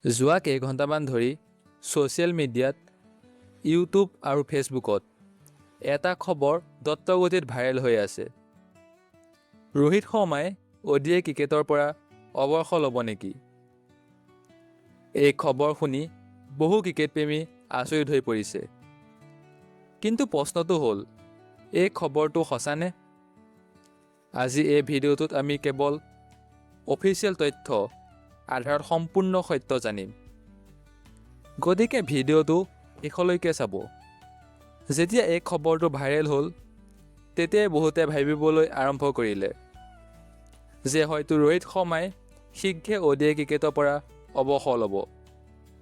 যোৱা কেইঘণ্টামান ধৰি ছ'চিয়েল মিডিয়াত, ইউটিউব আৰু ফেচবুকত এটা খবৰ দ্ৰুতগতিত ভাইৰেল হৈ আছে। ৰোহিত শৰ্মাই অ'ডিআই ক্ৰিকেটৰ পৰা অৱসৰ ল'ব নেকি? এই খবৰ শুনি বহু ক্ৰিকেটপ্ৰেমী আচৰিত হৈ পৰিছে। কিন্তু প্ৰশ্নটো হ'ল, এই খবৰটো সঁচানে? আজি এই ভিডিঅ'টোত আমি কেৱল অফিচিয়েল তথ্য আধাৰত সম্পূৰ্ণ সত্য জানিম। গতিকে ভিডিঅ'টো শেষলৈকে চাব। যেতিয়া এই খবৰটো ভাইৰেল হ'ল, তেতিয়াই বহুতে ভাবিবলৈ আৰম্ভ কৰিলে যে হয়তো ৰোহিত শৰ্মাই শীঘ্ৰে অ'ডিআই ক্ৰিকেটৰ পৰা অৱসৰ ল'ব।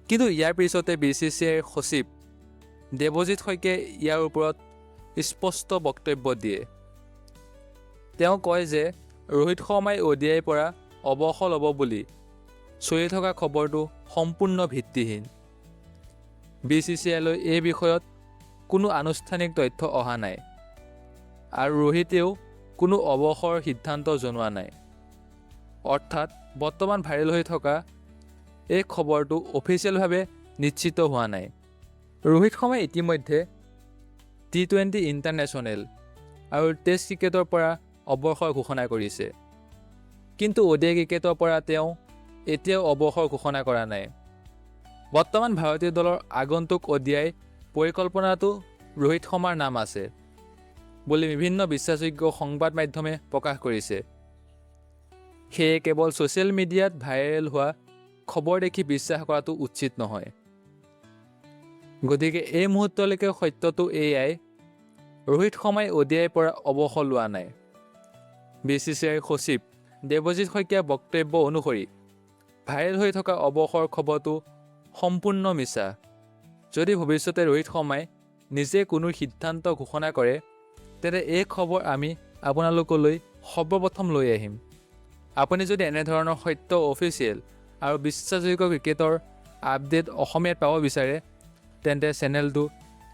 কিন্তু ইয়াৰ পিছতে বিচিচিআইৰ সচিব দেৱজিৎ শইকীয়াই ইয়াৰ ওপৰত স্পষ্ট বক্তব্য দিয়ে। তেওঁ কয় যে ৰোহিত শৰ্মাই অ'ডিআইৰ পৰা অৱসৰ ল'ব বুলি চলি থকা খবৰটো সম্পূৰ্ণ ভিত্তিহীন। বিচিচিআইলৈ এই বিষয়ত কোনো আনুষ্ঠানিক তথ্য অহা নাই আৰু ৰোহিতেও কোনো অৱসৰ সিদ্ধান্ত জনোৱা নাই। অৰ্থাৎ বৰ্তমান ভাইৰেল হৈ থকা এই খবৰটো অফিচিয়েলভাৱে নিশ্চিত হোৱা নাই। ৰোহিত শৰ্মাই ইতিমধ্যে টি-20 ইণ্টাৰনেশ্যনেল আৰু টেষ্ট ক্ৰিকেটৰ পৰা অৱসৰ ঘোষণা কৰিছে। কিন্তু অ'ডিআই ক্ৰিকেটৰ পৰা তেওঁ এতিয়াও অৱসৰ ঘোষণা কৰা নাই। বৰ্তমান ভাৰতীয় দলৰ আগন্তুক অ'ডিআই পৰিকল্পনাতো ৰোহিত শৰ্মাৰ নাম আছে বুলি বিভিন্ন বিশ্বাসযোগ্য সংবাদ মাধ্যমে প্ৰকাশ কৰিছে। সেয়ে কেৱল ছ'চিয়েল মিডিয়াত ভাইৰেল হোৱা খবৰ দেখি বিশ্বাস কৰাটো উচিত নহয়। গতিকে এই মুহূৰ্তলৈকে সত্যটো এয়াই, ৰোহিত শৰ্মাই অ'ডিআইৰ পৰা অৱসৰ লোৱা নাই। বিচিচিআইৰ সচিব দেৱজিৎ শইকীয়াৰ বক্তব্য অনুসৰি ভাইৰেল হৈ থকা অৱসৰ খবৰটো সম্পূৰ্ণ মিছা। যদি ভৱিষ্যতে ৰোহিত শৰ্মাই নিজে কোনো সিদ্ধান্ত ঘোষণা কৰে, তেন্তে এই খবৰ আমি আপোনালোকলৈ সৰ্বপ্ৰথম লৈ আহিম। আপুনি যদি এনেধৰণৰ সত্য, অফিচিয়েল আৰু বিশ্বাসযোগ্য ক্ৰিকেটৰ আপডেট অসমীয়াত পাব বিচাৰে, তেন্তে চেনেলটো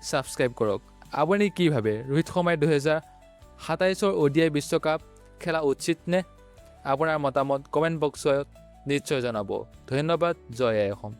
ছাবস্ক্ৰাইব কৰক। আপুনি কি ভাবে, ৰোহিত শৰ্মাই 2027ৰ অ'ডিআই বিশ্বকাপ খেলা উচিত নে? আপোনাৰ মতামত কমেণ্ট বক্সত নিশ্চয় জনাব। ধন্যবাদ। জয় আই অসম।